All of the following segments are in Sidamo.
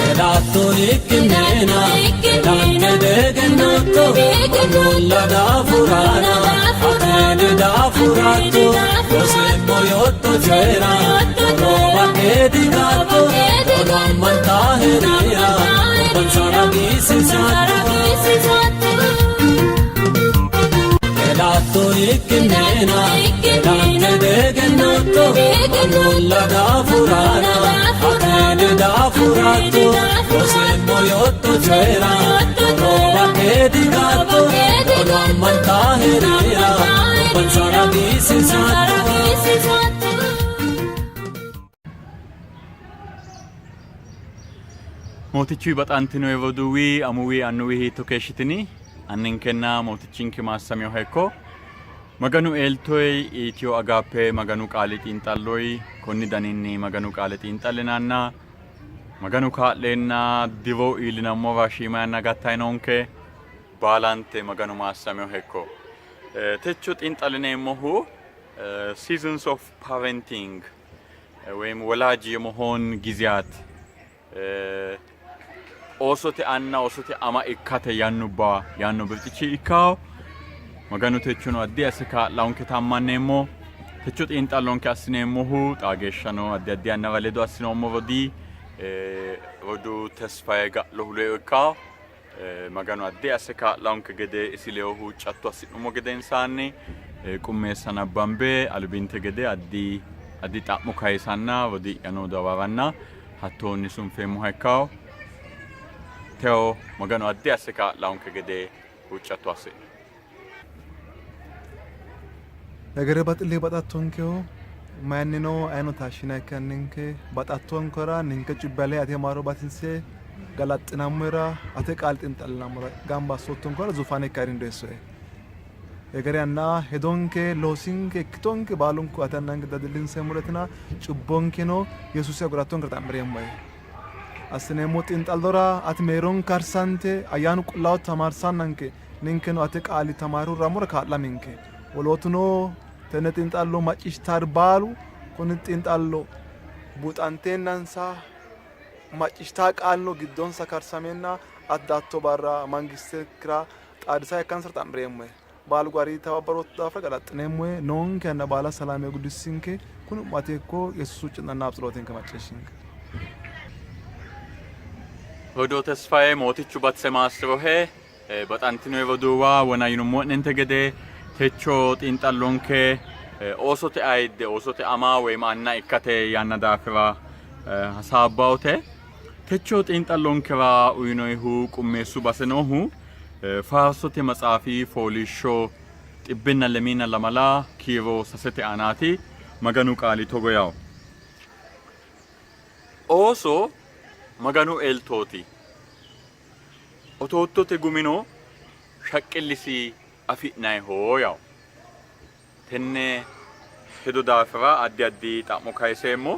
Elatto ikkinnina elante degennootto mannulla daafurana atene daafuratto loseemmo yootto coyira horo badhe digatto olu ammanta herira gobbansara giisisatto. Elatto ikkinnina elante degennootto mannulla daafurana atene daafuratto loseemmo yootto coyira horo badhe digatto olu ammanta herira gobbansara giisisatto. Mootichuwi baxantinoe roduuwi, amuwi, annuwi hiitto keeshshitini? Anninkenna Mootichinke maassaminoha ikko. Maganu eltoyi Itiyo Agaappe Maganu qaali xiinxalloyi konni daninni Maganu qaale xiinxallinanna Maganu kaa'leenna divo iillinammora shiima yanna gattayi noonke. Baalante Maganu maassaminoha ikko. Techo xiinxallineemmohu Seasons of Parenting ወይም ወላጅ የመሆን ጊዜያት oosote anna oosote ama ikkate yannubba yaanno birxichi ikkawo. Maganu techono addi asse kaa'laonke ammanneemmo. Techo xiinxallonke assineemmohu xaa geeshshano addi addi yannara ledo assinoommo rodii roduu Tesfaye Ga'lohu ledo ikkawo. Maganu addi asse kaa'laonke gede isi ledo huuccatto assi'nummo gedensaanni qummeessa nabbambe albinte gede addi addi xa'mo kayisanna rodii'yano dawaranna hattoonni sunfeemmoha ikkawo. Teo Maganu addi asse kaa'laonke gede huuccatto assi'no. Hegere baxilli baxattonkehu mayinnino ayino taashshina ninke baxattonkera ninke cubbale ate maaro batinse galaxxinammora ate qaale xiinxallinammora gamba assoottonkera zuufaane ikka ayirrindeessoe. Hegere anna hedonke loosinke ikkitonke baalunku ate annanke dadillinseemmoreetina cubbonkeno Yesuusi agurattonkera xa'mireemmoe. Assineemmo xiinxallora ati mereeronke karsante ayyaanu qullaawu tamaarsannanke ninkeno ate qaali tamaarurrammora kaa'laminke. Wolootuno tenne xiinxallo macciishshitaari baalu kuni xiinxallo buuxanteennansa macciishshitaa qaalino giddonsa karsameenna ati daatto barra mangistekkira xaadisa ikkansara xa'mireemmohe. Baalu gari tababbarootto daafira galaxxineemmohe. Noonke yanna baala salaame gudissinke. Kuni ate ikko Yesuusi huucci'nanna tsalotenke macciishshinke. Rodoo Tesfaye Mootichu batise maassi'rohe. Baxantino roduuwa wona yinummo'nente gede techo xiinxallonke oosote ayidde oosote ama woyim anna ikkate yanna daafira hasaabbaote. Techo xiinxallonkera uyinoyihu qummeessu base noohu Faarsote maxaafi fooliishsho 124 kiiro 3 aanaati. Maganu qaali togo yawo. Ooso Maganu eltooti. Otoottote gumino shaqqillisi afi'nayiho yawo. Tenne hedo daafira addi addi xa'mo kayiseemmo.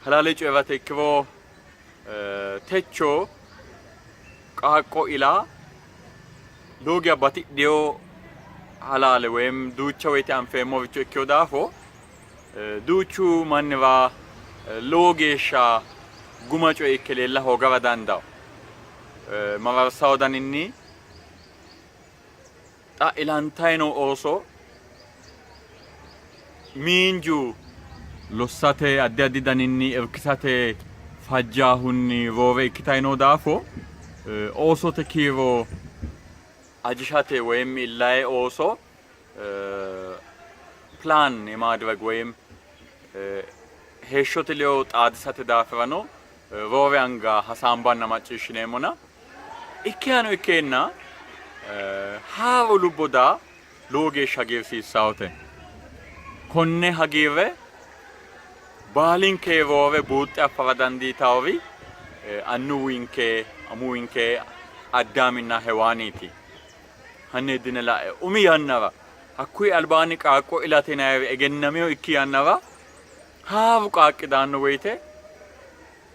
Halaale coyi'rate ikkiro techo qaaqqo ila lowo geya batidhino halaale woyim duucha woyite anfeemmoricho ikkino daafo duuchu mannira lowo geeshsha guma coye ikke leella hoogara dandawo. Mararsawo daninni xa ilantayi noo ooso miinju lossate addi addi daninni irkisate fajjaahunni roore ikkitayi noo daafo oosote kiiro ajishate woyim illayi ooso ፕላን የማድረግ ወይም heeshshote ledo xaadisate daafirano roore anga hasaambanna macciishshineemmona ikkihano ikkeenna haaro lubbo daa lowo geeshsha hagiirsiissaote. Konne hagiirre baalinke roore buuxxe affara dandiitaori annuwinke amuwinke Addaaminna Hewaaniiti. Hanni heddine la'e, umi yannara hakkuyi albaanni qaaqqo ilate yinanniri egennamino ikki yannara haaru qaaqqi daanno woyite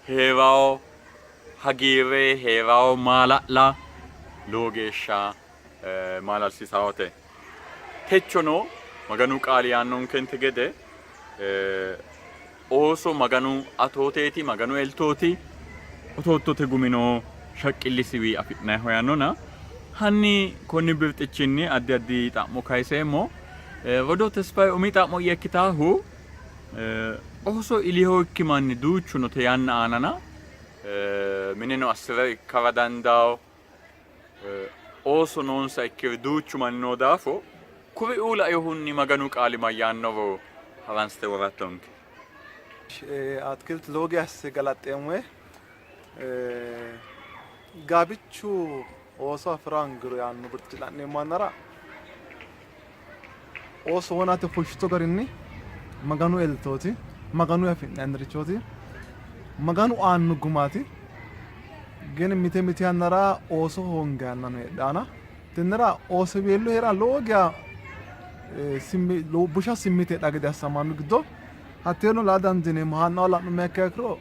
hee'rawo hagiirre, hee'rawo maala'la lowo geeshsha maalalsiisawote. Techono Maganu qaali yaannonkente gede ooso Maganu atooteeti, Maganu eltooti. Otoottote gumino shaqqillisiwi afi'nanniho yaannona, hanni konni birxichinni addi addi xa'mo kayiseemmo. Rodoo Tesfaye, umi xa'mo'ya ikkitaahu, ooso ilihokki manni duuchu no te yanna aanana, mineno assi're ikkara dandawo, ooso noonsa ikkiri duuchu manni noo daafo, kuriuu lainohunni Maganu Qaali mayyaannoro haransite worattonke. Atkilt lowo geya asse galaxxeemmohe. Gaabichu ooso afi'ra hoongiro yaanno birxichi la'neemmo yannara ooso wonate fushshito garinni Maganu eltooti, Maganu afi'nannirichooti, Maganu aanno gumaati. Gin mite mite yannara ooso hoongannano heedhana tennera oosoweellu hee'ra lowo geya busha simmite heedha gede assamannu giddo hatteeno laa dandiineemmo. Haanna la'nummoha ikkiha ikkiro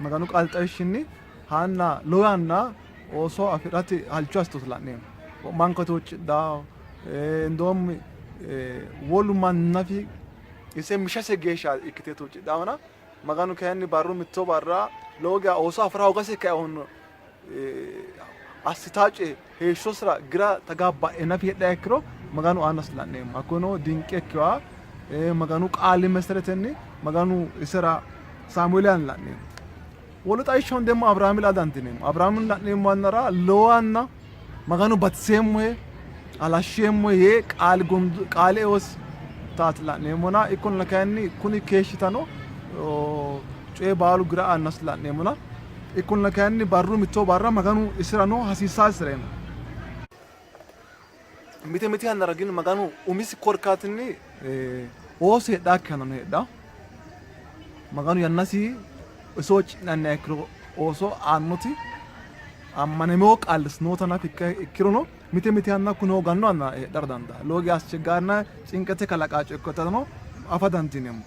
Maganu qaali xawishshinni Haanna lowo yanna ooso afi'rate halcho assituta la'neemmo. Wo'manka huuccidhanno, indoommi wolu manni nafi ise mishase geeshsha ikkite huuccidhannona Maganu kayinni barru mitto barra lowo geya ooso afi'ra hoogase kainohunni assitaa coye heeshshosira gira tagabba'e nafi heedhaha ikkiro Maganu aanasi la'neemmo. Hakkuno dinqe ikkiwa Maganu qaali meseretenni Maganu isera Saamueeli aana la'neemmo. Wolu xawishshaho demmo Abiraami laa dandiineemmo. Abiraami la'neemmo yannara lowo yanna Maganu batiseemmohe halashsheemmohe yee qaali qaale eosi taati la'neemmona ikkollana kayinni kuni keeshshitano coye baalu gira aannasi la'neemmona ikkollana kayinni barru mitto barra Maganu isirano hasiissaasireno. Mite mite yannara gin Maganu umisi korkaatinni ooso heedhaakki yannano heedhanno. Maganu yannasi iso ci'nanniha ikkiro ooso aannoti ammanamino qaalisi noota nafa ikkirono mite mite yanna kuni hooganno yanna heedhara dandaanno. Lowo geya ascheggarinna cinqete kalaqaa coye ikkinotano afa dandiineemmo.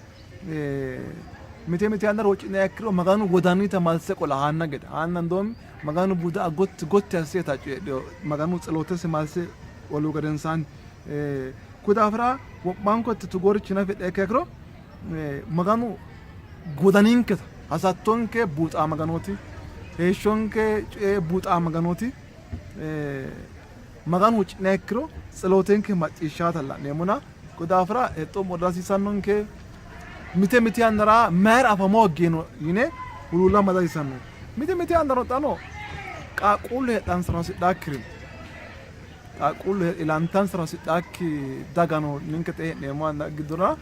Mite mite yannara huucci'nanniha ikkiro Maganu wodanita malse qola Haanna gede. Haanna ndoomi Maganu buuda gotti gotti asse yita coyidhino. Maganu tselotese malse qolihu gedensaanni. Kuyi daafira wo'manko togoorichi nafa heedhiha ikkiha ikkiro Maganu wodaninketa hasattonke buuxaa Maganooti. Heeshshonke coye buuxaa Maganooti. Maganu huucci'nanniha ikkiro tselotenke macciishshaata la'neemmona Ko daafira hexxo mudha hasiissannonke. Mite mite yannara mayira afama hoggino yine huluullama dihasiissanno. Mite mite yannara xano qaaqquullu heedhansara hasidhaakkiri no. Qaaqquullu ilantansara hasidhaakki daga no. Ninke xee hee'neemmo yanna giddora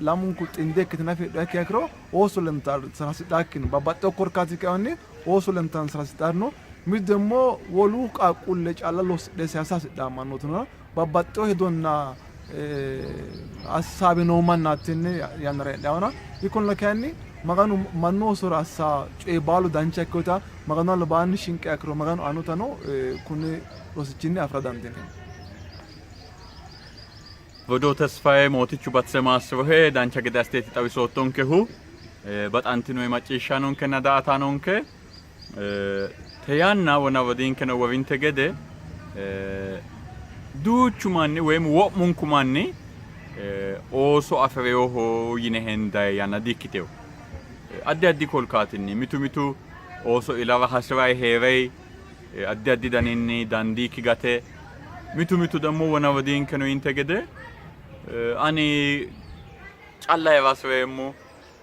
lamunku xinde ikkite nafa heedhuha ikkiha ikkiro ooso ilantansara hasidhaakki no. Babbaxxewo korkaati kainohunni ooso ilantansara hasidhaari no. Mitu demmo wolu qaaqquulle calla lossidhe sayisa hasidhaa mannooti no. Babbaxxino hedonna assaawe noo mannaati tenne yannara heedhannohuna. Ikkollana kayinni Maganu mannu oosora assa coyi baalu dancha ikkinota Maganu albaanni shinqiha ikkiro Maganu aannotano kunni rosichinni afi'ra dandiineemmo. Rodoo Tesfaye Mootichu batise maassirohe dancha gede assiteeti xawisoottonkehu. Baxantinori macciishshaanonkenna daa''ataanonke Te yanna wona rodiinkeno worinte gede duuchu manni woyim wo'munku manni ooso afi'reyoho yine hendayi yanna di''ikkiteyo. Addi addi kolkaatinni mitu mitu ooso ilara hasi'rayi hee'rayi addi addi daninni dandiikki gate mitu mitu demmo wona rodiinkeno yinte gede ani calla hee'ra hasi'reemmo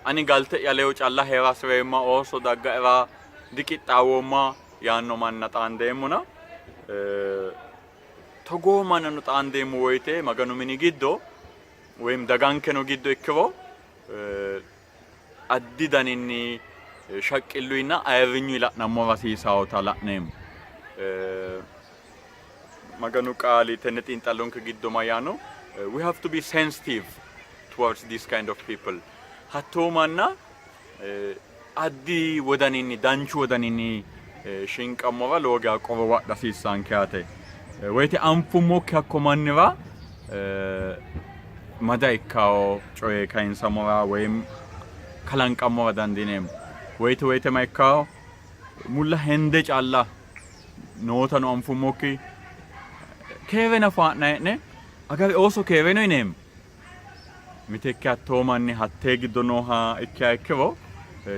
Ani galte'ya ledo calla hee'ra hasi'reemma, ooso daggaera diqixxaawoomma yaanno manna xaandeemmona, togoo mannano xaandeemmo woyite Maganu mini giddo woyim dagankeno giddo ikkiro addi daninni shaqqilluyinna ayirrinyuyi la'nammora hasiisaawota la'neemmo. Maganu qaali tenne xiinxallonke giddo mayyaanno? We have to be sensitive towards this kind of people. Hattoo manna addi wodaninni danchu wodaninni shinqammora lowo geya qorowa adha hasiissanke yaate. Woyite anfummokki hakko mannira mada ikkawo coye kayinsammora woyim kalanqammora dandiineemmo. Woyite woyite ma ikkawo mulla hende calla nootano anfummokki keere nafa ha'na hee'ne agari ooso keereno yineemmo. Mitekke hattoo manni hattee giddo nooha ikkiha ikkiro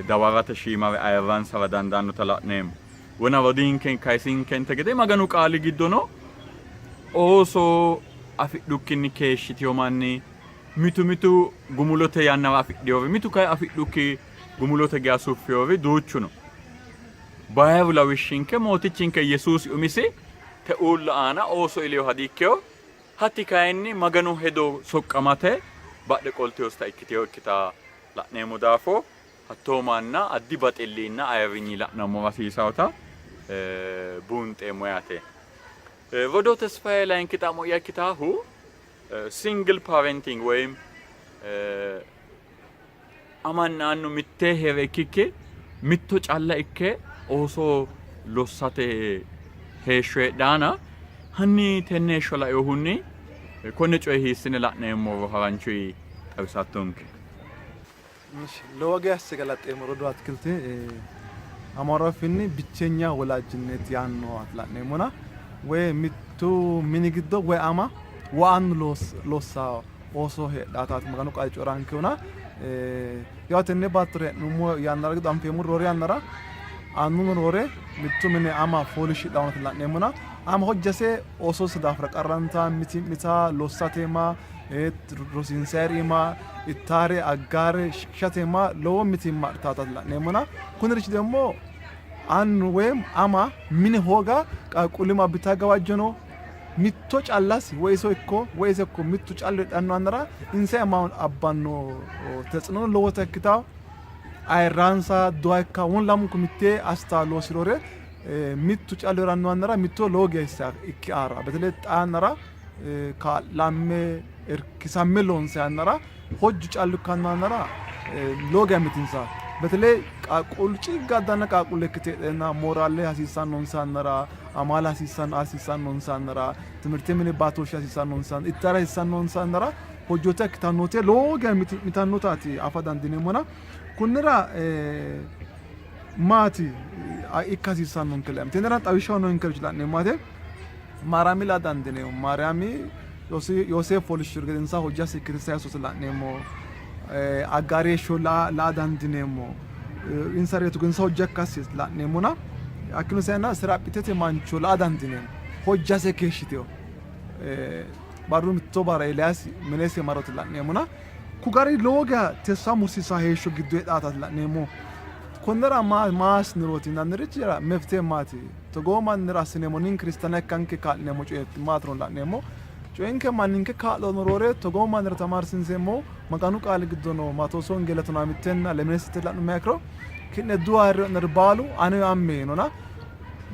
dawarate shiimare ayirransara dandaannota la'neemmo. Wona rodiinke kayisinkente gede Maganu Qaali giddono ooso afidhukkinni keeshshitino manni mitu mitu gumulote yannara afidhinori, mitu kayi afidhukki gumulote geya suffinori duuchu no. Bayiru lawishshinke Mootichinke Yesuusi umisi te uulla aana ooso ilinoha di''ikkino, hatti kayinni Maganu hedo soqqamate badhe qoltinosita ikkitinokkita la'neemmo daafo hattoo manna addi baxillinna ayirrinyi la'nammora hasiisannota buunxeemmo yaate. Rodoo Tesfaye layinki xa'mo'ya ikkitaahu single parenting woyim amanna annu mittee hee're ikkikki mitto calla ikke ooso lossate heeshsho heedhaana hanni tenne heeshsho lainohunni konne coye hiissine la'neemmoro haranchuyi xawisattonke. Lowo geya asse galaxxeemmo rodoo Atikilti. Amaaru afiinni bichenya wolaajinneti yaanno la'neemmona woy mittu mini giddo woy ama woy annu lossa ooso heedhaataati Maganu qaali coyi'rankehuna. Yaw tenne baattora hee'nummo yannara giddo anfeemmo roore yannara annuno roore mittu mine ama fooliishshidhannota la'neemmona ama hojjase oosose daafira qarranta mitii'mita lossate ma rosiinsayiri iima ittaare aggaare shiqishate iima lowo mitiimma adhitaata la'neemmona kunirichi demmo annu woyim ama mine hooga qaaqquullima abbitaa gawajjo no mitto callasi woy iso ikko woy ise ikko mittu callu heedhanno annara insa iima abbanno tetsinono lowota ikkitawo ayirraansa duha ikka won lamunku mittee assita loosirore mittu callu heeranno annara mitto lowo geeshsha ikki aara betele xaa yannara kaa'lamme irkisamme loonse yannara hojju callu ikkanno yannara lowo geya mitinsa beteley qaaqquullu ciiggaaddanna qaaqquulle ikkite heedheenna mooraale hasiissannonsa yannara amaale hasiissannonsa yannara timirte mine baatooshshe hasiissannonsa ittara hasiissannonsa yannara hojjoota ikkitannote lowo geya miti'mitannotaati afa dandiineemmona kunnira maati ikka hasiissannonke tennera xawishshaho noonkericho la'neemmo yaate. Maariyaami laa dandiineemmo. Maariyaami Yooseef fooliishshi'ri gedensaanni hojjasi ikkite Yesuusa la'neemmo. Aggaari heeshsho laa dandiineemmo. Insa reyitu gedensaanni hojja ikkasi la'neemmona hakkiino saenna Seraphitete mancho laa dandiineemmo. Hojjase keeshshitino. Barru mitto barra Eeliyaasi minese marota la'neemmona ku gari lowo geya tessa mursiisa heeshsho giddo heedhaataati la'neemmo. Konnira maa assinirooti yinannirichira mefite maati? Togoo mannira assineemmo ninke Kiristaana ikkanke kaa'lineemmo coyi maatiro la'neemmo. Coyinke manninke kaa'lono roore togoo mannira tamaarsiinseemmo Maganu Qaali giddo noo Maatoosi Wongeele tonaa mittenna lemine sitte la'nummoha ikkiro ki'ne duha ayirrino'neri baalu anewa amme yiinona.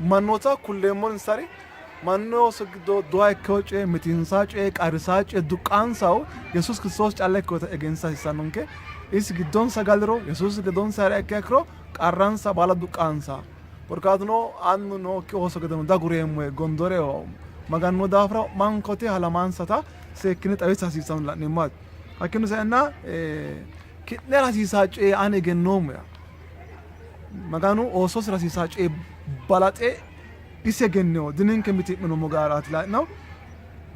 Mannoota kulleemmonsari mannu ooso giddo duha ikkino coye, mitiinsaa coye, qarrisaa coye duqqaansahu Yesuusi Kiristoosi calla ikkinota egensiisa hasiissannonke. Isi giddonsa galiro, Yesuusi ledonsa hee'riha ikkiha ikkiro qarransa baala duqqaansa. Korkaatuno annu nookki ooso gedeno dagureemmo yee gondooro eoommo. Maganu daafira wo'mankote halamansata seekkine xawisa hasiissanno la'neemmo yaate. Hakkiino saenna ki'nera hasiisanno coye ani egennoommo yaa. Maganu oososira hasiisanno coye balaxe isi egennino. Dininke mitii'minoommo garaati la'no.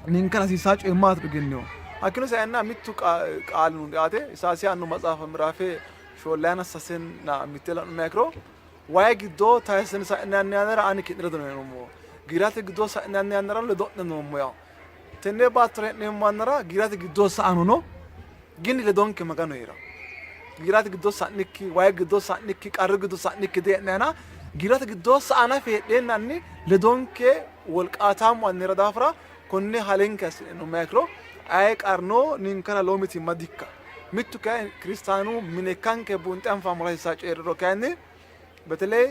Ninkera hasiisanno coye maatiro egennino. Hakkiino saenna mittu qaali no yaate. Isayaasi yaanno maxaafa miraafe shoollayina sasenna mitte la'nummoha ikkiro Wayi giddo tayissine sa'inanni yannara ani ki'ne ledo noommo. Giirate giddo sa'inanni yannarano ledo'ne noommo yawo. Tenne baattora hee'neemmo yannara giirate giddo sa'ano no, gini ledonke Maganu hee'ra. Giirate giddo sa'nikki, wayi giddo sa'nikki, qarru giddo sa'nikki dihee'nayina giirate giddo sa'a nafa heedheennanni ledonke wolqaataamu annira daafira konne halenke assi'neemmo ikkiro aye qarrino ninkera lowo mitiimma dikka. Mittu kayinni Kiristaanu mine ikkanke buunxe anfammora hasiissanno coyi'riro kayinni, beteley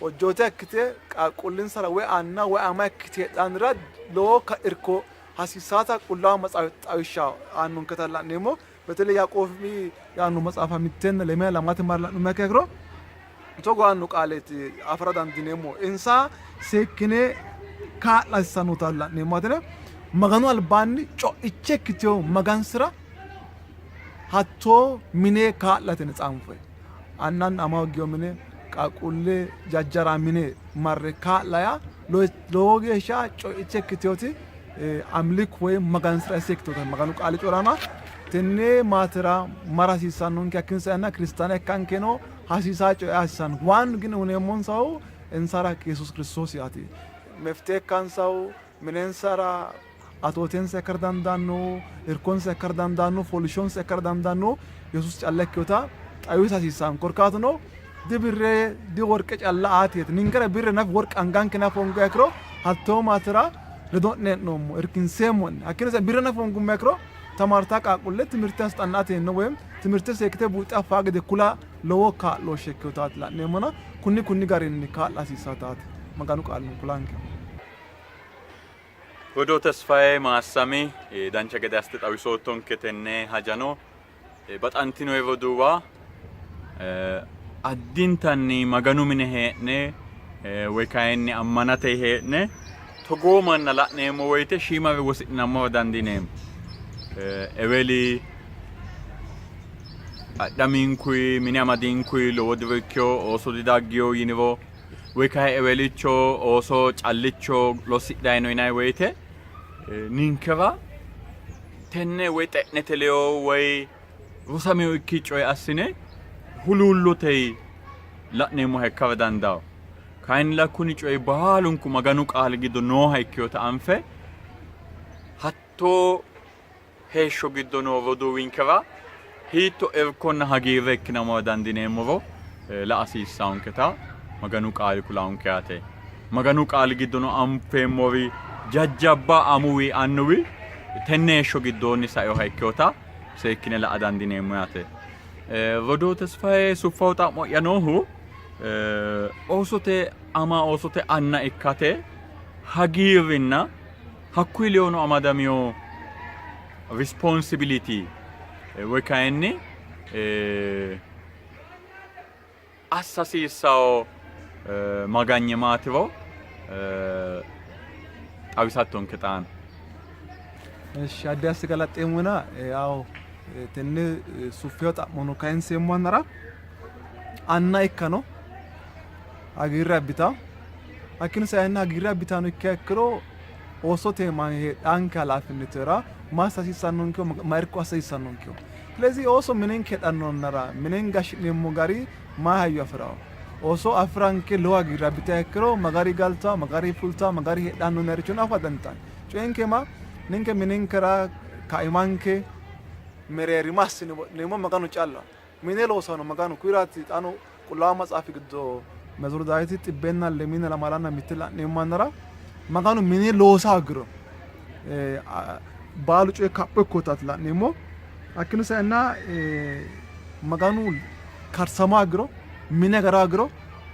hojjoota ikkite qaaqquullinsara woy anna woy ama ikkite heedhannorira lowo irko hasiissannota Qullaawu Maxaafi xawishsha aannonketa la'neemmo. Beteley Yaaqoobi yaanno maxaafa mittenna leme lamate mare la'nummoha ikkiha ikkiro togo yaanno qaaleeti afi'ra dandiineemmo. Insa seekkine kaa'la hasiissannota la'neemmo. Atene Maganu albaanni co'icha ikkitino magansi'ra hattoo mine kaa'late yine tsaanfoyi. Annanna ama hooggeyo mine qaaqquulle jajjara mine marre kaa'la yaa lowo geeshsha co'icha ikkitinoti amlik woy magansi'ra ise ikkitinota Maganu qaali coyi'ranno. Tenne maatera mara hasiissannonke. Hakkiinni saenna Kiristaana ikkankeno hasiisaa coye hasiisanno. Waannu gin uneemmonsahu insara Yesuus Kiristoosi yaati. Meftihe ikkansahu minensara atootensa ikkara dandaanno, irkonsa ikkara dandaanno, fooliishshonsa ikkara dandaanno Yesuus calla ikkinota xawisa hasiissanno. Korkaatuno dibirre diworqe calla aateeti. Ninkera birre nafi worqe anganke nafi hoonguha ikkiro hattoo maatera ledo'ne hee'noommo, irkinseemmo'ne. Hakkiino sae birre nafi hoongummoha ikkiro tamaartaa qaaqquulle timirte asxanna'ate woy timirte seekkite buuxxe affaa gede kula lowo kaa'looshshe ikkinotaati la'neemmona kunni kunni garinni kaa'la hasiissaataati Maganu qaalino kulanke. Rodoo Tesfaye Maassami dancha gede assite xawisoottonke tenne hajano. Baxantinoe roduuwa, addintanni Maganu mine hee'ne woy kayinni ammanate hee'ne togoo manna la'neemmo woyite shiimare wosi'nammora dandiineemmo. Eweli adhaminkuyi mine amadinkuyi lowo diro ikkiyo ooso didaggiyo yiniro woy kayi ewelicho ooso callicho lossidhanni no yinanni woyite ninkera tenne woy xe'nete ledo woy rosamino ikki coye assine huluullote la'neemmoha ikkara dandaanno. Kayinnilla kuni coyi baalunku Maganu qaali giddo nooha ikkinota anfe hattoo heeshsho giddo noo roduuwinkera hiitto irkonna hagiirre ikkinammora dandiineemmoro la'a hasiissannonketa Maganu qaali kulanonke yaate. Maganu qaali giddono anfeemmori jajjabba amuwi annuwi tenne heeshsho giddoonni sainoha ikkinota seekkine la'a dandiineemmo yaate. Rodoo Tesfaye Suffawu xa'mo'ya noohu oosote ama oosote anna ikkate hagiirrinna hakkuyi ledono amadamino responsibility woy kayinni assa hasiissawo maganye maatiro xawisattonke xaano. Eshi addi asse galaxxeemmona yaw tenne suffeyo xa'mono kayinseemmo yannara anna ikkano hagiirre abbitawo. Hakkiino saenna hagiirre abbitanno ikkiha ikkiro oosote ma heedhanke halaafinnetera ma assa hasiissannonkeho ma irko assa hasiissannonkeho. Silezi ooso minenke heedhanno yannara minen gashshi'neemmo gari mayi hayyo afi'rawo? Ooso afi'ranke lowo hagiirre abbitaha ikkiro ma gari galtawo, ma gari fultawo, ma gari heedhanno yinannirichono afa dandiitanno. Coyinke ma ninke mininkera kaimanke mereerima assine wodhineemmo Maganu callaho. Mine loosanno Maganu kuiraati xaano Qullaawu Maxaafi giddo Mezmure Daawiti xibbenna lemiina lamalanna mitte la'neemmo yannara Maganu mine loosa hoogiro baalu coyi kapho ikkootaati la'neemmo. Hakkiino saenna Maganu karsama hoogiro mine agara hoogiro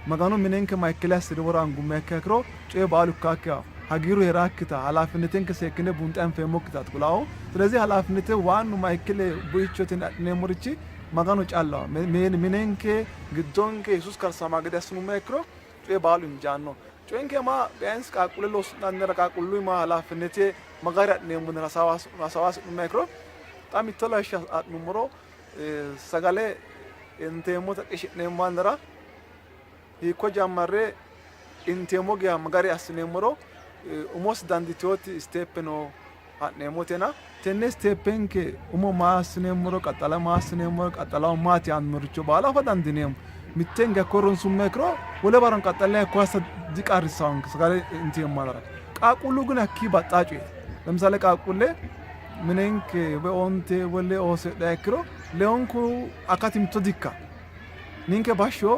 Maganu minenke mayikkile assi're wora angummoha ikkiha ikkiro coyi baalu ikkaakkiha hagiirru hee'raakkita halaafinnetenke seekkine buunxe anfeemmokkitaati qullaawu. ስለዚህ halaafinnete waannu mayikkile buichote adhineemmorichi Maganu callaho. Minenke giddonke Yesuus karsama gede assinummoha ikkiro coyi baalu injaanno. Coyinke ma ቢያንስ qaaqquulle loosi'nannira qaaqquullu ma halaafinnete magari adhineemmo yine hasaawa hasi'nummoha ikkiro xa mitto lawishsha adhinummoro sagale inteemmota qishi'neemmo yannara hiikko jammarre inteemmo geya magari assineemmoro umosi dandiitinoti isteeppe no ha'neemmotena tenne isteeppenke umo maa assineemmoro qaxxala maa assineemmoro qaxxalaho maati yaannoricho baala afa dandiineemmo. Mitteenke hakko ronsummoha ikkiro wole barrano qaxxalle hakko assa diqarrissaanke sagale inteemmo yannara. Qaaqquullu ግን hakkii baxxaa coyeeti. ለምሳሌ qaaqquulle minenke woy onte woy lee ooso heedhuha ikkiro leewunku akati mitto dikkanno. Ninke bashsho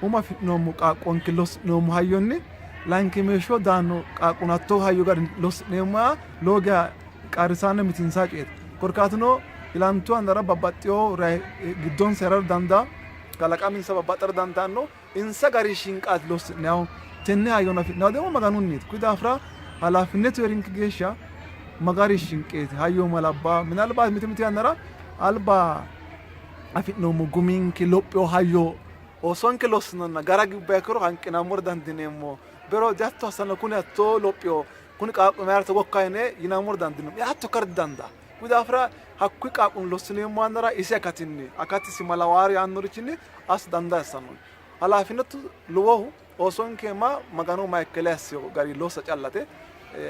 umo afi'noommo qaaqqonke lossi'noommo hayyonni layinkimeeshsho daanno qaaqqono hattoo hayyo garinni lossi'neemmo yaa lowo geya qarrisanno mitiinsanno coyeeti. Korkaatuno ilantu yannara babbaxxewo rayi giddonsa heerara dandaanno, kalaqaminsa babbaxxara dandaanno. Insa gari shinqaati lossi'nannihu. Tenne hayyono afi'nannihu ደግሞ Maganunniiti. Kuyi daafira halaafinnetu heerinke geeshsha magari shinqeeti hayyo malabba ምናልባት mite mite yannara alba afi'noommo guminke lophiyo hayyo oosonke lossinonna gara gibba ikkiro hanqinammora dandiineemmo. Bero dihatto assanno kuni hatto lophiyo kuni qaaqqu mayira togo ikka yine yinammora dandiineemmo. Hatto ikkara didandaanno. Kuyi daafira hakkuyi qaaqqu lossineemmo yannara isi akatinni akatisi malawaari yaannorichinni assa dandaa hasiissannonke. Halaafinatu lowohu oosonke ma Maganu mayikkele assino gari lossa callate.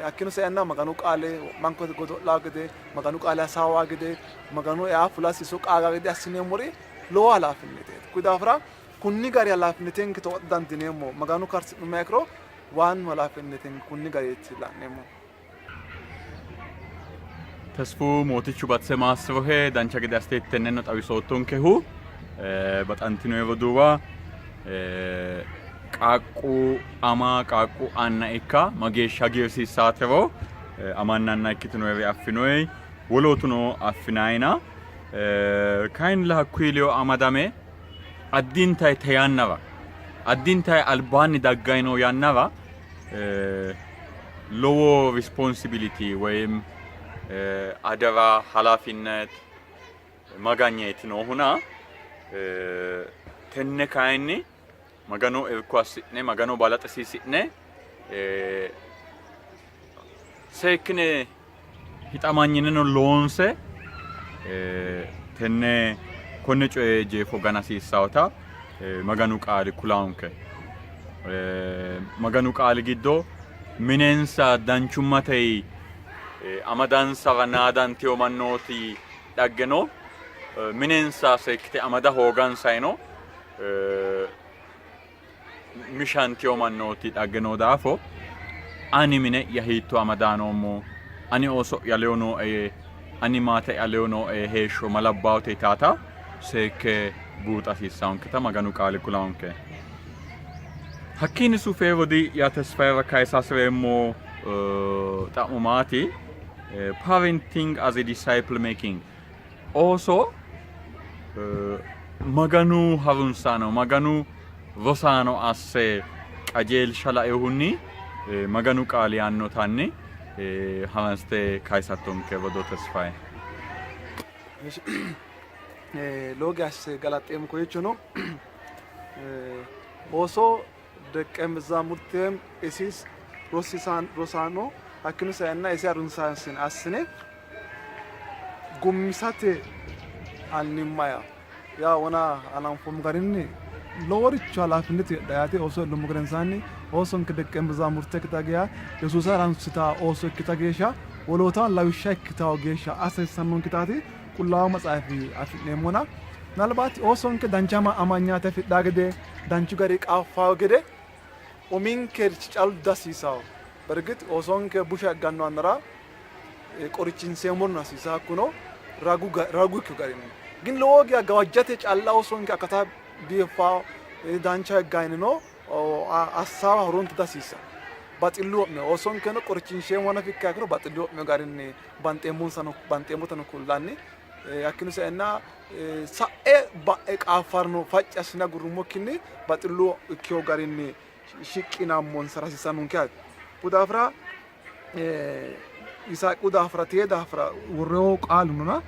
Hakkiino saenna Maganu qaale wo'manka woyte godo'laa gede, Maganu qaale hasaawaa gede, Maganu ea fulasi iso qaagaa gede assineemmori lowo halaafinneteeti. Kuyi daafira Kunni gari halaafinnetenke towaxxa dandiineemmo. Maganu karsi'nummoha ikkiro waannu halaafinnetenke kunni gariiti la'neemmo. Tesfu Mootichu batise maassirohe dancha gede assite tenneno xawisoottonkehu baxantino roduuwa qaaqqu ama qaaqqu anna ikka mageeshsha hagiirsiissaatero amanna anna ikkitinori affinoyi wolootuno affinayina kayinnilla hakkuyi ledo amadame addintayi te yannara addintayi albaanni daggayi noo yannara lowo responsibility woyim adara halafinnet maganyeeti noohuna tenne kayinni Magano irko assi'ne Magano balaxisiisi'ne seekkine hixamanyineno loonse tenne konne coye jeefo gana hasiissawota Maganu qaali kulaonke. Maganu qaali giddo minensa danchummatey amadansara naadantino mannooti dhaggeno minensa seekkite amada hoogansayino mishantino mannooti dhagge noo daafo ani mine'ya hiitto amada noommo, ani ooso'ya ledo nooe, ani maate'ya ledo nooe heeshsho ma labbaote yitaata seekke buuxa hasiissaanketa Maganu qaali kulaonke. Hakkiinni sufe rodii'ya Tesfayera kayisa hasi'reemmo xa'mo maati? Parenting as a disciple making. Ooso Maganu harunsaano, Maganu rosaano asse qajeelsha lainohunni Maganu qaali yaannotanni haransite kayisattonke rodoo Tesfaye. Lowo geeshsha galaxxeemmo kowiichono ooso deqqe mezamurtem isis rosaano hakkiino saenna isi harunsaasine assine gummisate annimma yaa wona hananfoommo garinni loworicho halaafinnete heedha yaate ooso illummo gedensaanni oosonke deqqe mezaamurte ikkita geya Yesuusa harunsita ooso ikkita geeshsha wolootaho lawishsha ikkitawo geeshsha assa hasiissannonketaati Qullaawu Maxaafi afi'neemmona ምናልባት oosonke dancha amanyaate afidhaa gede danchu gari qaaffawo gede uminkerichi callu dihasiisawo. Bergit oosonke busha higganno yannara qorichinseemmorino hasiisa hakkuno ragu ragu ikkino garinni. Gin lowo geya gawajjate calla oosonke akata biiffawo dancha higgaynino assaawa horonta dihasiisa. Baxillu wo'mino oosonkeno qorichinsheemmo nafa ikkiha ikkiro baxillu wo'mino garinni banxeemmonsano banxeemmotano kullanni hakkiino saenna sa'e ba'e qaaffarno facci assine agurrummokkinni baxillu ikkino garinni shiqqinammonsara hasiissannonke yaate. Hakko daafira Yisaaqu daafira tee daafira worrewo qaalu nona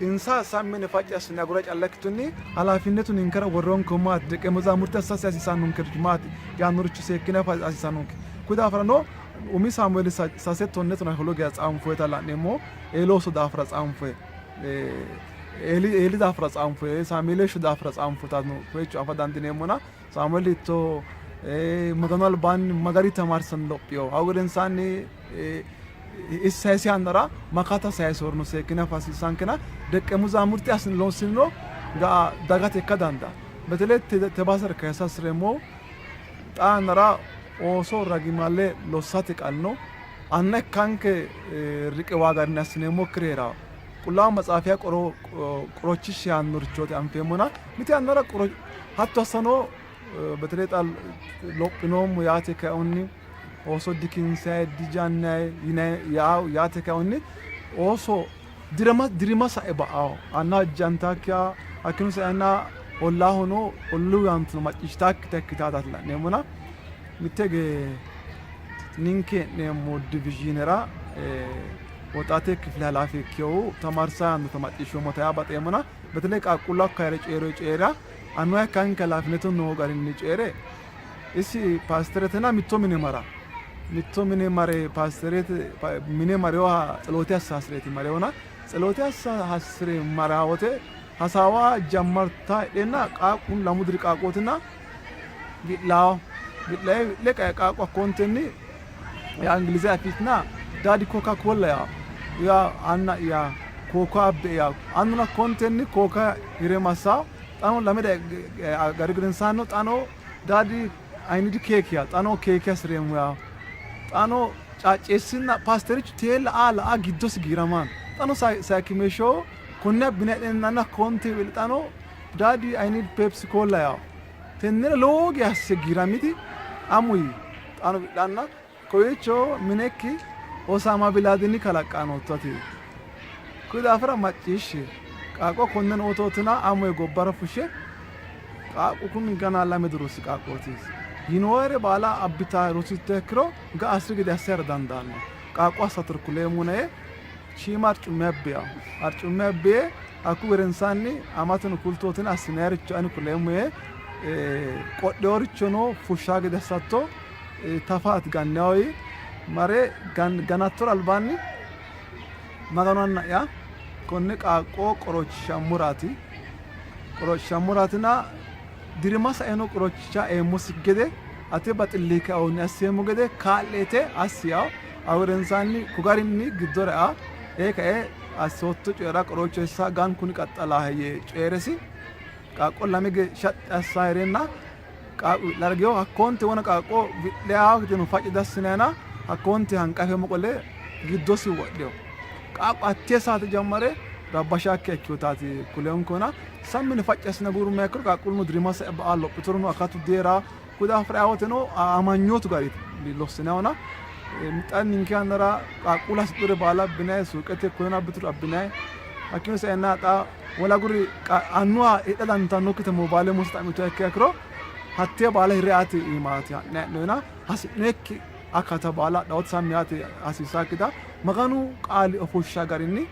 insa sammine facci assine agura calla ikkitunni halaafinnetu ninkera worreonke maati deqe mezamurte assasi hasiissannonkerichi maati yaannoricho seekkine afa hasiissannonke. Kuyi daafirano umi Saamueeli sase tonne tonaa shoole geya tsaanfoyita la'neemmo. Eelooso daafira tsaanfoye Eeli Eeli daafira tsaanfoye Saamueeli daafira tsaanfoyita koyicho afa dandiineemmona Saamueeli hiittoo Maganu albaanni magari tamaarsanni lophino. Hakko gedensaanni isi sayisi yannara makata sayisorno seekkine afa hasiissankena deqqe muzaamurti assine loonsiniro ga'a dagate ikka dandaa. Betele tebasera kayisa hasireemmo xaa yannara ooso ragimale lossate qalno anna ikkanke riqiwa garinni assineemmokkiri hee'ranno. Qullaawu Maxaafiha qorochisha yaannorichooti anfeemmona mite yannara hatto assano betele xa lophinoommo yaate kainohunni ooso dikinsayi dijannayi yinayi yaate kainohunni ooso dirima dirima sa'e ba'awo anna jantaakkiha hakkiino saenna ollaahono olluu yaantuno macciishshitaakkita ikkitaataati la'neemmona mitte hige ninke hee'neemmo divizhiinera woxaate kifile halaafe ikkinohu tamaarsa yaannota macciishshoommota yaa baxeemmona betele qaaqquullu hakka hee're coyi'ro coyi'ra annuwa ikkanke halaafinetu noo garinni coyi're isi paasteretena mitto mine mara mitto mine mare paasterete mine marewa tseloote assa hasireeti marewona tseloote assa hasire mara wote hasaawa jammarta hedheenna qaaqqu lamu diri qaaqqootina wi'laawo wi'laye wi'le qae qaaqqu hakkoontenni yaa ingilize afiitina daadi koka kolla yaa yaa anna yaa kooka abbe yaa annuna hakkoontenni kooka hire massaa. Xaano lame gari gedensaanno xaano daddy I need cake yaa xaano keeke hasi'reemmo yaa xaano caacceessinna paasterichu tee la'a la'a giddosi giiramaan xaano sayikkimeeshsho konne abbine adhinanna konte wili xaano daddy I need Pepsi Cola yaa tennera lowo geya asse giiramiti amuyi xaano wi'lanna kowiicho minekki Osaama Bilaadini kalaqqaa nootto ati. Kuyi daafira macciishshi. Qaaqqo konneno otootina amuwe gobbara fushshe qaaqqu kuni gana lame dirosi qaaqqooti. Yinoere baala abbita rosittoha ikkiro ga'a asri gede assahera dandaanno. Qaaqqo assatore kuleemmona yee shiima arcumme abbi yawo. Arcumme abbi yee hakku gedensaanni amateno kultootina assinayiricho ani kuleemmo yee qodheeworichono fushshaa gede assatto tafaati gannawo yii. Mare ganattora albaanni Maganu anna'ya konne qaaqqo qorochishammoraati, qorochishammoraatina dirima saino qorochisha eemmosi gede ate baxilli kaonni asseemmo gede kaa'leete assi yawo. Awurensaanni ko garinni giddora ea ee kae assootto coyira qorochossa gan kuni qaxxalaahe yee coyi'resi qaaqqo lame ge shaxxi assa hee'reenna qaaqqu wi'lara giwo hakkoonte wona qaaqqo wi'leyaateno facci dassinayna hakkoonte hanqafeemmo qole giddosi wodheyo qaaqqu hattee saate jammare rabbashaakki ikkinotaati kuleyonkona sammine facci assina gurumma ikkiro qaaqqulluno dirima sae ba'a lophiturono akatu deera kuyi daafira ayewoteno amanyootu gari lossinayona xa ninke yannara qaaqquullu hasidhure baala abbinayi suuqete koyeno abbituro abbinayi hakkiino saenna xa wole aguri annuwa hidha dandiitannokkita mobaale muse xa'mituha ikkiha ikkiro hattee baala hirre aate iimaati ha'ne ha'noyina hasi'noyekki akata baala adhawote sammi yaate hasiissaakkita Maganu qaali ofoshsha garinni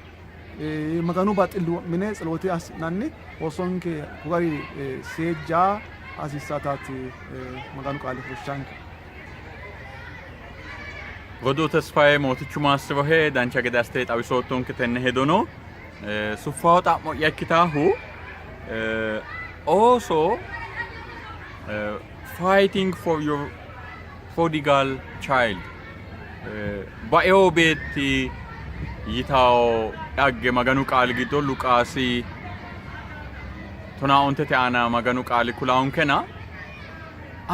Maganu baxilli wo'mine tseloote assi'nanni oosonke ko gari seejja hasiissataati Maganu qaali fushshanke. Roduu Tesfaye Mootichu maassirohe dancha gede assite xawisoottonke tenne hedono. Suffaho xa'mo'ya ikkitaahu ooso fighting for your prodigal child baeo beetti yitawo dhagge Maganu qaali giddo Luqaasi tonaa ontete aana Maganu qaali kulaankena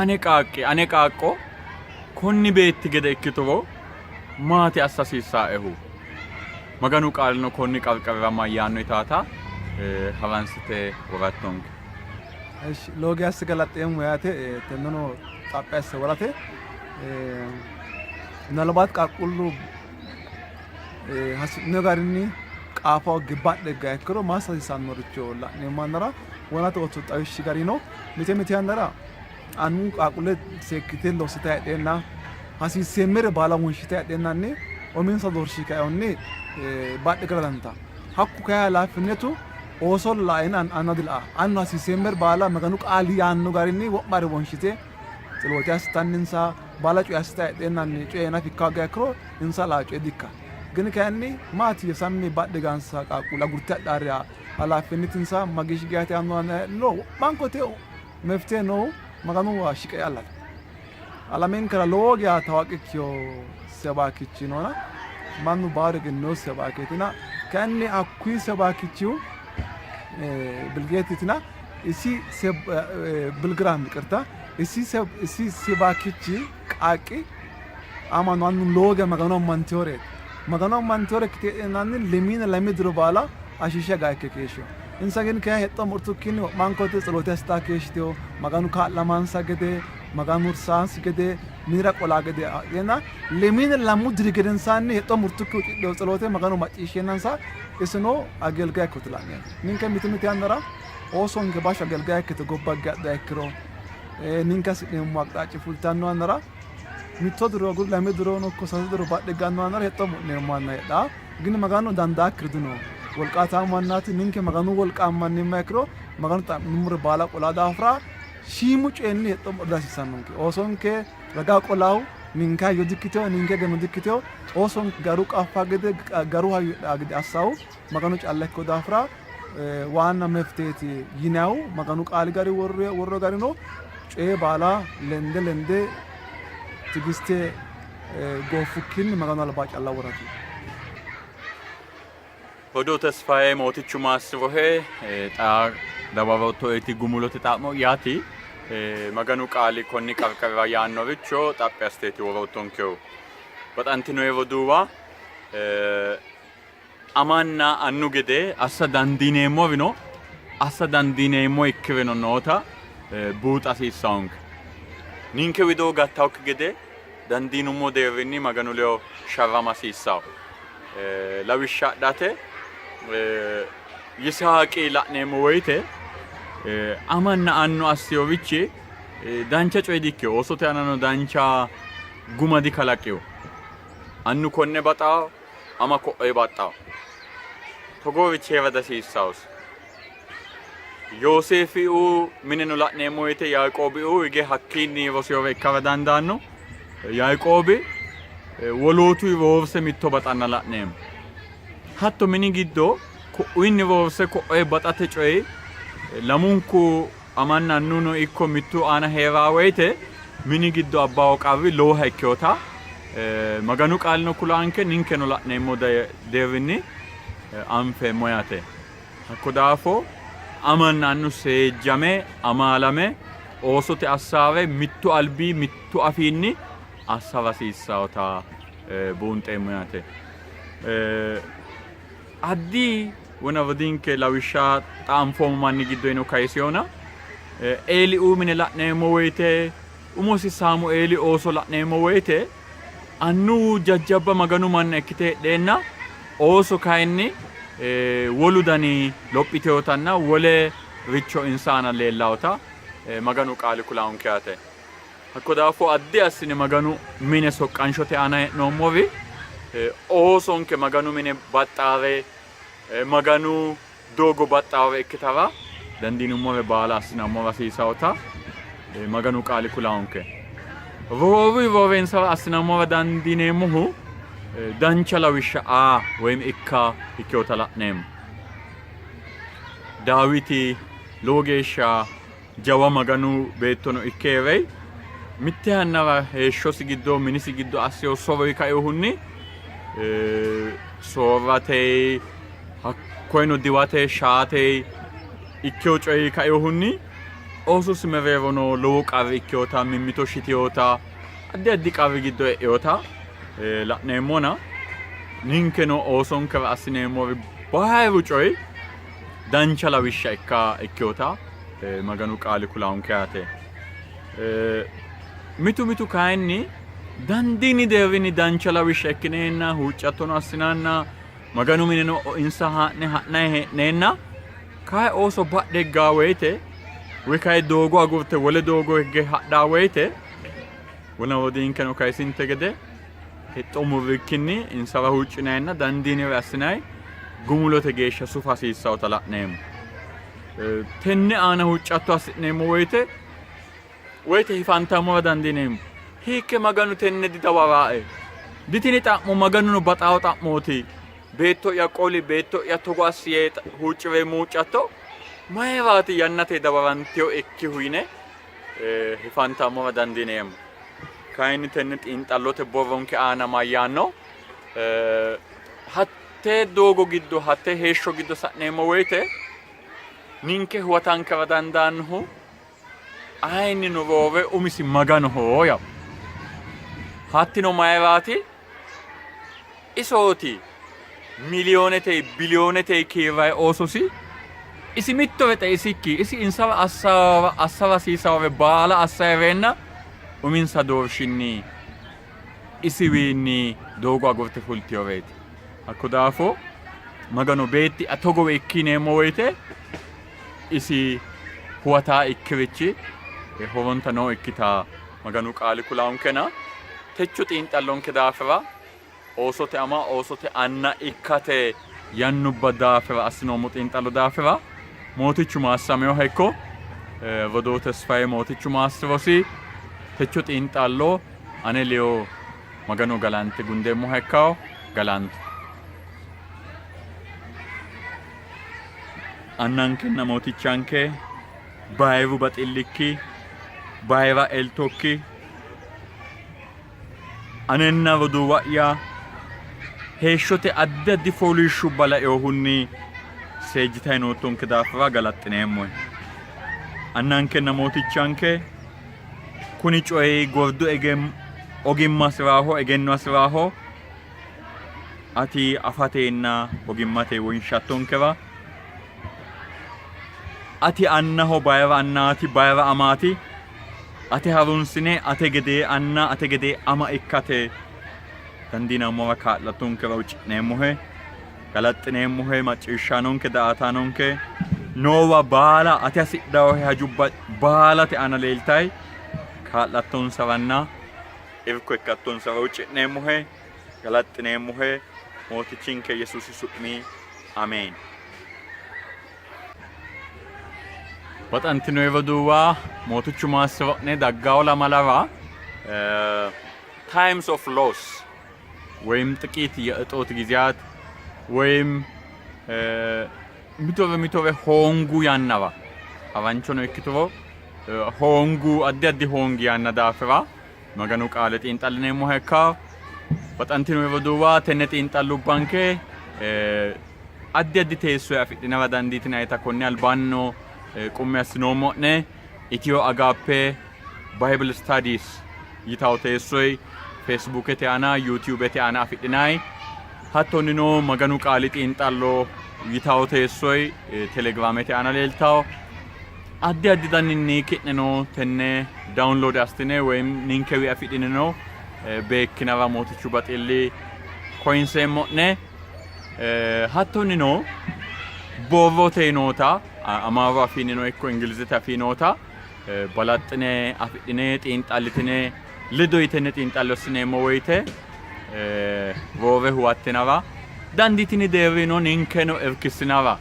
ane qaaqqi ane qaaqqo konni beetti gede ikkituro maati assa hasiissaaehu? Maganu qaalino konni qarqarira mayyaanno yitaata haransite worattonke. Eshi lowo geeshsha galaxxeemmo yaate tenneno xaphi asse worate ምናልባት qaaqquullu hasi'no garinni qaafa gibbadhe higgiha ikkiro maassa hasiissannoricho la'neemmo yannara wonate ootto xawishshi gari no. Mite mite yannara annu qaaqquulle seekkite lossitayi heedheenna hasiisseemmere baala wonshitayi heedheennanni uminsa doorshi kainohunni badhe gara dandiitanno. Hakku kayi halaafinnetu ooso laena anna dila'anno. Annu hasiisseemmere baala Maganu qaali yaanno garinni wo'mare wonshite tseloote assitanninsa baala coye assitayi heedheennanni coye nafa ikka hoogiha ikkiro insa laa coye di''ikkanno. Gini kayinni maati sammi badhe gansa qaaqquulle agurte hadhaari halaafinnetinsa mageeshshi geeshsha yaanno wo'mankote meftihe noohu Maganuwa shiqe callate. Alamenkera lowo geya tawaaqi ikkino sebaakichi noona mannu baalu egennino sebaakeetina kayinni hakkuyi sebaakichihu Bilgeetiitina isi Bilgiraam ይቅርታ isi sebaakichi qaaqqi amanu annu lowo geya Magano ammanteyoreeti. Magano ammanteyore ikkite heedheenanni lemiina lame diro baala ashiishe aga ikke keeshshino. Insa gin kayi hexxo murtukkinni wo'mankote tseloote assita keeshshitino. Maganu kaa'lamansa gede, Maganu hursaansi gede, minira qolaa gede adheenna lemiina lamu diri gedensaanni hexxo murtukki huuccidhino tseloote Maganu macciishsheennansa isino agelgaye ikkoti la'neemmo. Ninke mite mite yannara oosonke bashsho agelgaye ikkite gobba higge hadhuha ikkiro ninke hasi'neemmo aqxaaci fultanno yannara mitto diro agure lame dirono ikko sase diro badhe ganno yannara hexxo mudhineemmo yanna heedhanno. Gini Maganu dandaakkiri dino. Wolqaataamu mannaati. Ninke Maganu wolqa ammanneemmoha ikkiro Maganu xa'minummore baala qolaa daafira shiimu coyinni hexxo mudha dihasiissannonke. Oosonke raga qolaahu ninke hayyo dikkitino, ninke egenno dikkitino. Oosonke garu qaffa gede, garu hayyo heedhaa gede assaahu Maganu calla ikkino daafira waanna mefiteeti yinayihu Maganu qaali gari worro garino coye baala lende lende tigiste gooffukkinni Maganu albaa calla worate. Roduu Tesfaye Mootichu maassirohe xa Dawaroottoeti gumulote xa'mo'yaati. Maganu qaali konni qarqarira yaannoricho xaphi assiteeti woroottonkehu. Baxantinoe roduuwa, amanna annu gede assa dandiineemmorino assa dandiineemmoikkirino noota buuxa hasiissannonke. Ninke widoo gattannokki gede dandiinummo deerrinni Maganu ledo sharrama hasiissanno. Lawishsha adhate Yisaaqi la'neemmo woyite amanna annu assiyorichi dancha coye dikkino. Oosote aanano dancha guma dikalaqino. Annu konne baxawo, ama ko'oye baxxawo. Togoorichi hee'ra dihasiissawosi. Yooseefiuu mineno la'neemmo woyite Yaaqoobiuu hige hakkiinni rosiyore ikkara dandaanno. Yaaqoobi wolootu roorse mitto baxanna la'neemmo. Hatto mini giddo ko'uyinni roorse ko'oye baxate coyi lamunku amanna annuno ikko mittu aana hee'raa woyite mini giddo abbawo qarri lowoha ikkinota Maganu qaalino kulaanke ninkeno la'neemmo deerrinni anfeemmo yaate. Hakko daafo amanna annu seejjame amaalame oosote assaare mittu albi mittu afiinni assara hasiissannota buunxeemmo yaate. Addi wona rodiinke lawishsha xa anfoommo manni giddoyino kayisiyona Eeliuu mine la'neemmo woyite umosi Saamueeli ooso la'neemmo woyite annuwu jajjabba Maganu manna ikkite heedheenna ooso kayinni wolu dani lophitinotanna wole richo insa aana leellannota Maganu qaali kulanke yaate. Hakko daafo addi assine Maganu mine soqqanshote aana hee'noommori oosonke Maganu mine baxxaare Maganu doogo baxxaare ikkitara dandiinummore baala assinammora hasiisannota Maganu qaali kulanke. Rooru roorensara assinammora dandiineemmohu dancha lawishsha aa woyim ikka ikkinota la'neemmo. Daawiti lowo geeshsha jawa Maganu beettono ikke hee're mitte yannara heeshshosi giddo minisi giddo assino so'royi kainohunni soorrate hakkoyeno diwate shaate ikkino coyi kainohunni oososi mereerono lowo qarri ikkinota mimmito shitinota addi addi qarri giddo e'inota la'neemmona ninkeno oosonkera assineemmori bayiru coyi dancha lawishsha ikka ikkinota Maganu qaali kulanke yaate. Mitu mitu kayinni dandiini deerrinni dancha lawishsha ikkineenna huuccattono assinanna Maganu mineno insa haa'ne ha'nayi hee'neenna kayi ooso badhe higgaa woyite woy kayi doogo agurte wole doogo higge hadhaa woyite wona rodiinkeno kayisinte gede hexxo murrikkinni insara huuccinayinna dandiinire assinayi gumulote geeshsha sufa hasiissannota la'neemmo. Tenne aana huuccatto assi'neemmo woyite woyite hifantammora dandiineemmo. Hiikke Maganu tenne didawaraae? Ditini xa'mo Maganuno baxaawo xa'mooti. Beetto'ya qoli, beetto'ya togo assi yee huucci'reemmo huuccatto mayiraati yannate dawarantinoekkihu yine hifantammora dandiineemmo. Kayinni tenne xiinxallote borronke aana mayyaanno? Hattee doogo giddo, hattee heeshsho giddo sa'neemmo woyite ninke huwatankera dandaannohu ayinnino roore umisi Maganoho yawo. Hattino mayiraati? Isooti miliyoonete biliyoonete kiirrayi oososi isi mittore xeisikki isi insara assara hasiisawore baala assa hee'reenna uminsa doorshinni isiwiinni doogo agurte fultinoreeti. Hakko daafo Maganu beetti togowe ikki yineemmo woyite isi huwataa ikkirichi horonta noo ikkita Maganu qaali kulaankena techo xiinxallonke daafira oosote ama oosote anna ikkate yannubba daafira assinoommo xiinxallo daafira Mootichu maassaminoha ikko. Rodoo Tesfaye Mootichu maassirosi techo xiinxallo ane leyo Magano galante gundeemmoha ikkawo galanto. Annankenna Mootichanke bayiru baxillikki bayira eltokki anenna roduuwa'ya heeshshote addi addi fooliishshubba lainohunni seejjitanni noottonke daafira galaxxineemmohe. Annankenna Mootichanke kuni coyi gordu ogimma hasi'raaho, egenno hasi'raaho. Ati afatenna ogimmate wonshattonkera ati annaho bayira annaati, bayira amaati. Ate harunsine ate gedee anna, ate gedee ama ikkate dandiinammora kaa'lattonkera huucci'neemmohe. Galaxxineemmohe, macciishshaanonke, daa''ataanonke noowa baala ate hasidhaohe hajubba baalate aana leeltayi kaa'lattonsaranna irko ikkattonsara huucci'neemmohe. Galaxxineemmohe, Mootichinke Yesuusi su'mi Ameen. Baxantinoyi roduuwa, Mootichu maassi'ro'ne daggawo lamalara Times of Loss ወይም ጥቂት የእጦት ጊዜያት ወይም mitore mitore hoongu yannara haranchono ikkituro hoongu addi addi hoongi yanna daafira Maganu qaale xiinxallineemmoha ikka baxantino roduuwa tenne xiinxallubbanke addi addi teessoe afidhinara dandiitinayita konni albaannino qummi assinoommo'ne Itiyo Agaappe Bible Studies yitawo teessoy Feesbuukete aana, Yuutiyuubete aana afidhinayi. Hattonnino Maganu Qaali Xiinxallo yitawo teessoy Telegiraamete aana leeltawo. Addi addi danninni ki'neno tenne download assitine woyim ninkewi afidhinino beekkinara Mootichu baxilli koyinseemmo'ne. Hattonnino borrote noota Amaaru afiinnino ikko Ingilizete afii noota balaxxine afidhine xiinxallitine ledo yitine xiinxallo assineemmo woyite roore huwattinara dandiitini deerrino ninkeno irkissinara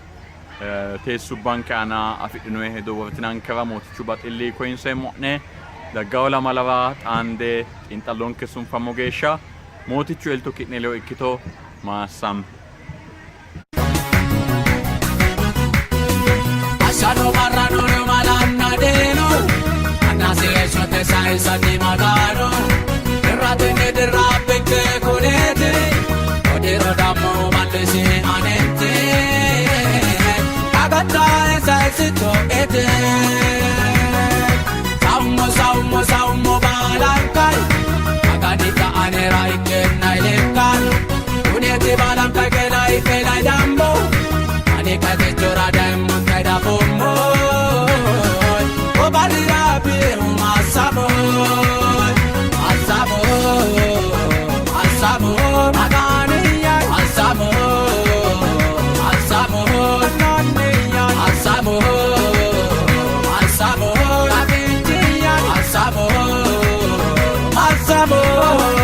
teessubbanke aana afidhinoyi hedo wortinankera Mootichu baxilli koyinseemmo'ne. Daggawo lamalara xaande xiinxallonke sunfammo geeshsha Mootichu elto ki'ne ledo ikkito. Maassam. Ashano barrano malanna deeno Annasi heeshshote sayinsanni magano Dirratenni dirra abbinke kuneeti Odiro dammo mallisi anetti Agattae sayisitto ete Saummo saummo saummo baalankai Maganita anera ikkenna ilekkan Kuneeti baalankai kelai kelai dammo Ani katechoora daimon kaidafommo Obarira bihu massamo Massamo Massamo Maganiya Massamo Massamo Massamo Massamo Massamo Massamo.